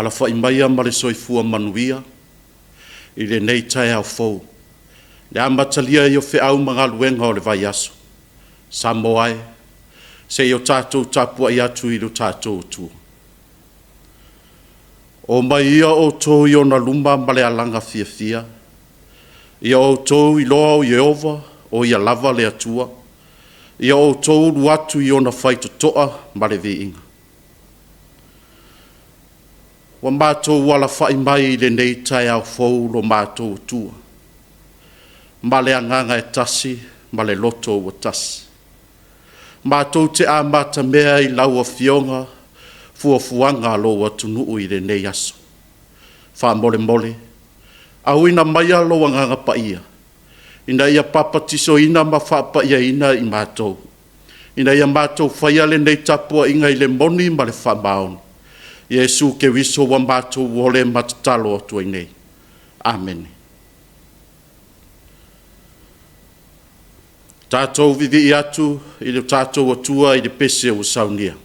Alafai maia ma le soifua manuia i lenei taeao fou, le amatalia ai o feau ma galuega o le vaiaso. Samoa e, se i o tatou tapuai atu i lo tatou Atua. Omai ia outou i ona luma ma le alaga fiafia, ia outou iloa o Ieova o Ia lava le Atua, ia outou ulu atu i ona faitotoa ma le viiga. Ua matou alafai mai i lenei taeao fou lo matou Atua, ma le agaga e tasi ma le loto ua tasi. Matou te amatamea i lau Afioga fuafuaga a lou atunuu i lenei aso. Faamolemole, auina maia lou Agaga Paia ina ia papatisoina ma faapaiaina i matou, ina ia matou faia lenei tapuaiga i le moni ma le faamaoni. Iesu Keriso ua matou ole ma tatalo atu ai nei. Amene. Tatou vivii atu i lo tatou Atua i le pese ua saunia.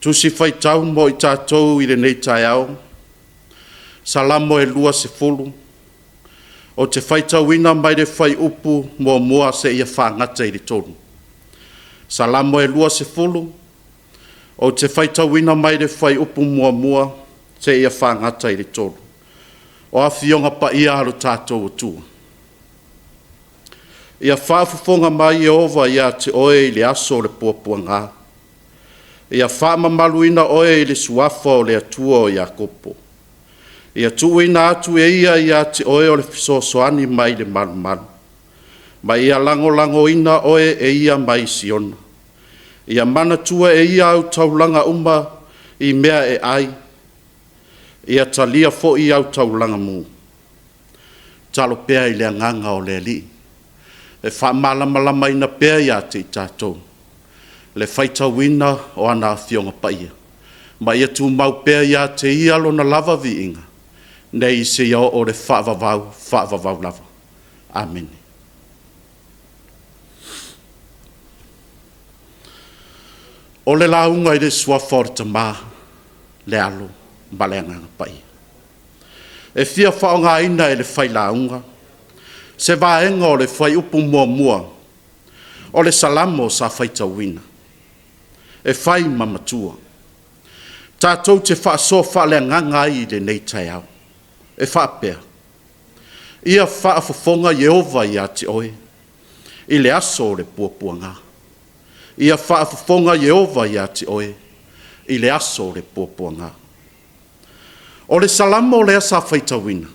Tusi Faitau mo i tatou i lenei taeao, Salamo e 20, ou te faitauina mai le fuaiupu 1 seia fagata i le 3. Salamo e 20, ou te faitauina mai le fuaiupu 1 seia fagata i le 3. O Afioga Paia a lo tatou Atua, ia faafofoga mai Ieova ia te oe i le aso o le puapuaga, ia faamamaluina oe i le suafa o le Atua o Iakopo. Ia tuuina atu e ia ia te oe o le fesoasoani mai le malumalu, ma ia lagolagoina oe e ia mai Siona. Ia manatua e ia au taulaga uma i mea e ai, ia talia foi au taulaga mu. Tatalo pea i le agaga o le Alii e faamalamalamaina pea ia te i tatou le faitauina o ana Afioga Paia, ma ia tumau pea ia te Ia Lona lava viiga, nei seia oo i le faavavau, faavavau lava. Amene. O le lauga i le Suafa o le Tama, le Alo ma le Agaga Paia. E fia faaaogaina e le failauga se vaega o le fuaiupu 1 o le Salamo sa faitauina, e fai ma matua, tatou te faasoa faaleagaga ai i lenei taeao. E faapea, ia faafofoga Ieova ia te oe i le aso o le puapuaga. Ia faafofoga Ieova ia te oe i le aso o le puapuaga. O le Salamo lea sa faitauina,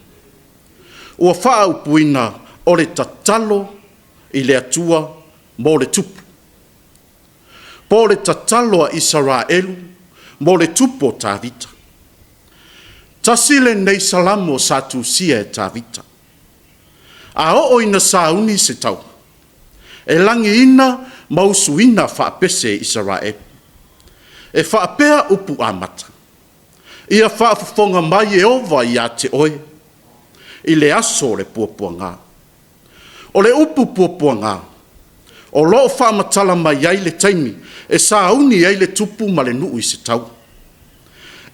ua faaupuina o le tatalo i le Atua mo le tupu, po o le tatalo a Isaraelu mo le tupu o Tavita. Tasi lenei Salamo sa tusia e Tavita. A oo ina sauni se taua, e lagiina ma usuina faapese Isaraelu. E faapea upu amata, “Ia faafofoga mai Ieova ia te oe i le aso o le puapuaga.” O le upu puapuaga, o lo o faamatala mai ai le taimi e sauni ai le tupu ma le nuu i se taua.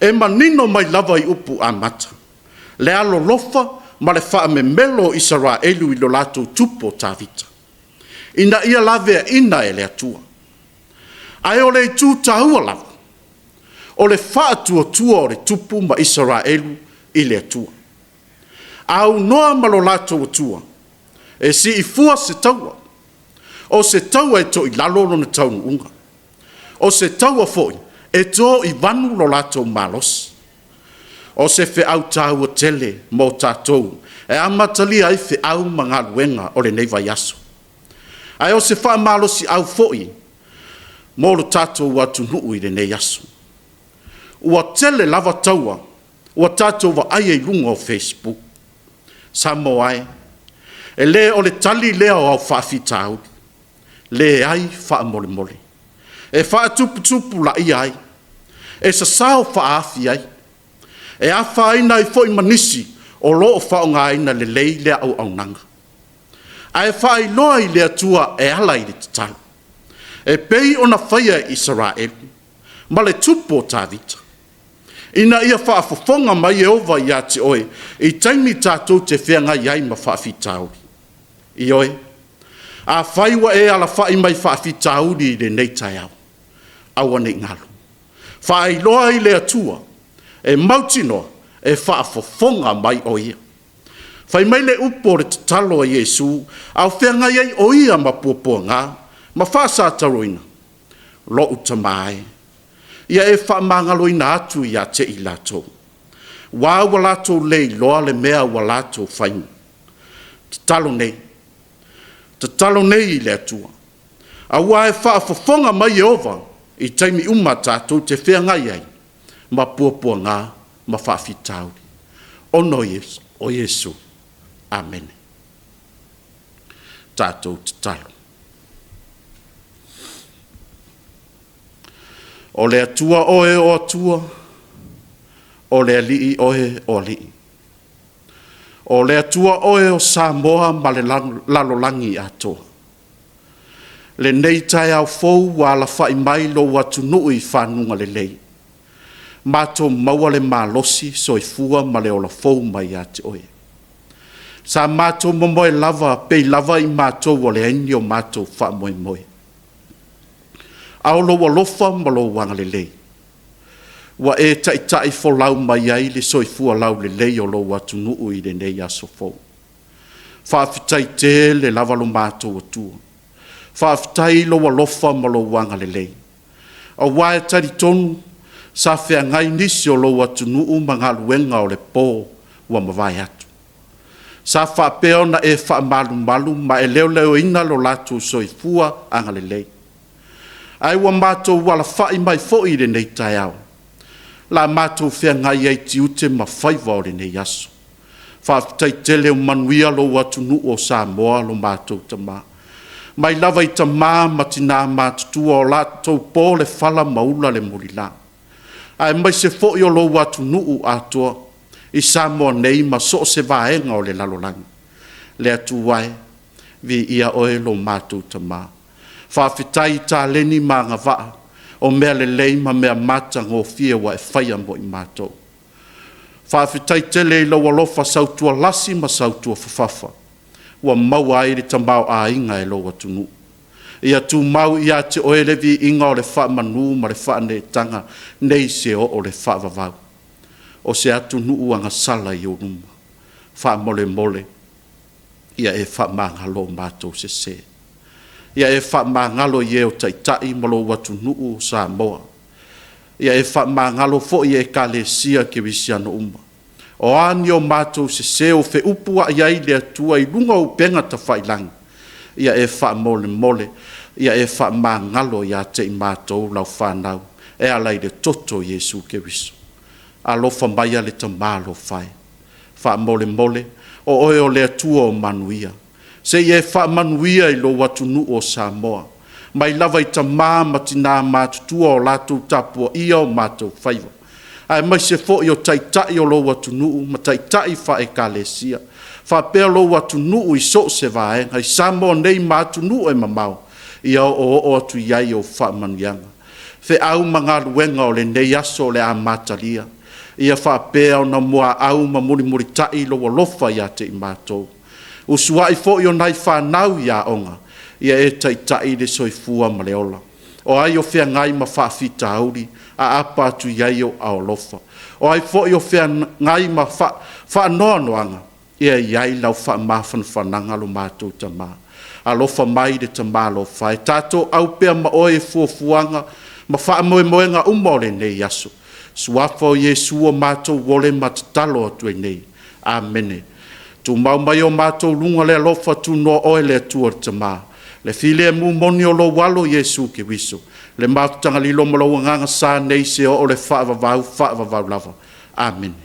E manino mai lava i upu amata le alolofa ma le faamemelo o Isaraelu i lo latou tupu o Tavita, ina ia laveaina e le Atua. Ae o le itu taua lava, o le faatuatua o le tupu ma Isaraelu i le Atua. A aunoa ma lo latou Atua, e siifua se taua, o se taua e toilalo lona taunuuga, o se taua foi e to i vanu lo latou malosi. O se feau taua tele mo tatou e amatalia ai feau ma galuega o lenei vaiaso. Ae o se faamalosiau foi mo le tatou atunuu i lenei aso. Ua tele lava taua ua tatou vaaia i luga o facebook. Samoa e, e le o le tali lea o au faafitauli, leai faamolemole. E faatuputupulaia ai, e sasao faaafi ai, e afaina ai foi ma nisi o lo o faaaogaina lelei lea auaunaga. Ae faailoa i le Atua e ala i le tatalo, e pei ona faia e Isaraelu ma le tupu o Tavita, ina ia faafofoga mai Ieova ia te oe i taimi tatou te feagai ai ma faafitauli. Ioe, afai ua e alafai mai faafitauli i lenei taeao, aua ne i galo, faailoa i le Atua e mautinoa e faafofoga mai o Ia. Fai mai le upu o le tatalo a Iesu a o feagai ai o ia ma puapuaga ma faasatauaina, “Lo'u Tama e, ia e faamagaloina atu ia te i latou, aua ua latou le iloa le mea ua latou faia.” Tatalo nei, tatalo nei i le Atua, aua e faafofoga mai Ieova i taimi uma tatou te feagai ai ma puapuaga ma faafitauli. Ona o Iesu. Amene. Tatou tatalo. O le Atua oe o Atua, o le Alii oe o Alii. O le Atua oe o Samoa ma le lalolagi atoa. Lenei taeao fou ua alafai mai lou atunuu i fanuga lelei. Matou maua le malosi, soifua ma le ola fou mai ia te Oe. Sa matou momoe lava pei lava i matou ua leai ni o matou faamoemoe. A o lou alofa ma lou agalelei ua e taitai folau mai ai le soifua laulelei o lou atunuu i lenei aso fou. Faafetai tele lava lo matou Atua, faafetai i lou alofa ma lou agalelei, aua e talitonu sa feagai nisi o lou atunuu ma galuega o le po ua mavae atu, sa faapea ona e faamalumalu ma e leoleoina lo latou soifua agalelei, ae ua matou alafai mai foi i lenei taeao, o le a matou feagai ai i tiute ma faiva o lenei aso. Faafetai tele ua manuia lou atunuu o Samoa lo matou Tama, mai lava i tama ma tina matutua o latou po le fala ma ula le mulila, aemaise foi o lou atunuu atoa i Samoa nei ma so o se vaega o le lalolagi. Le Atua e, viia Oe lo matou Tama, faafetai i taleni ma agavaa o mea lelei ma mea matagofie ua e faia mo i matou. Faafetai tele i lou alofa sautualasi ma sautuafafafa ua maua ai le tamaoaiga e lou atunuu. Ia tumau ia te Oe le viiga o le faamanu ma le faaneetaga, nei se oo i le faavavau. O se atunuu agasala i ou luma, faamolemole ia e faamagalo o matou sese. Ia e faamagalo i e o taitai ma lou atunuu o Samoa. Ia e faamagalo foi i Ekalesia Kerisiano uma. O a ni o matou sese o feupuai ai le Atua i luga o upega tafailagi, ia e faamolemole, ia e faamagalo ia te i matou lau fanau e ala i le toto o Iesu Keriso. Alofa maia le Tama alofa e, faamolemole o Oe o le Atua o manuia, se i e faamanuia i lou atunuu o Samoa, mai lava i tama ma tina matutua o latou tapuaia o matou faiva, aemaise foi o Taitai o lou atunuu ma Taitai faale-Ekalesia, faapea lou atunuu i so o se vaega i Samoa nei ma atunuu e mamao, ia oooo atu i ai au faamanuiaga. Feau ma galuega o lenei aso o le a amatalia, ia faapea ona muaau ma mulimulitai lou alofa ia te i matou. Usuai foi o nai fanau i aoga, ia e taitai le soifua ma le ola. O ai o feagai ma faafitauli, aapa atu i ai ou aao alofa. O ai foi o feagai ma faanoanoaga, ia i ai lau faamafanafanaga lo matou Tama. Alofa mai le Tama alofa e, tatou au pea ma oe i fuafuaga ma faamoemoega uma o lenei aso. Suafa o Iesu ua matou ole ma tatalo atu ai nei. Amene. Tumau mai o matou luga le alofa tunoa oe le Atua le Tama, le filemu moni o lou Alo Iesu Keriso, le mafutaga lilo ma lou Agaga Sa nei seia oo i le faavavau, faavavau lava. Amene.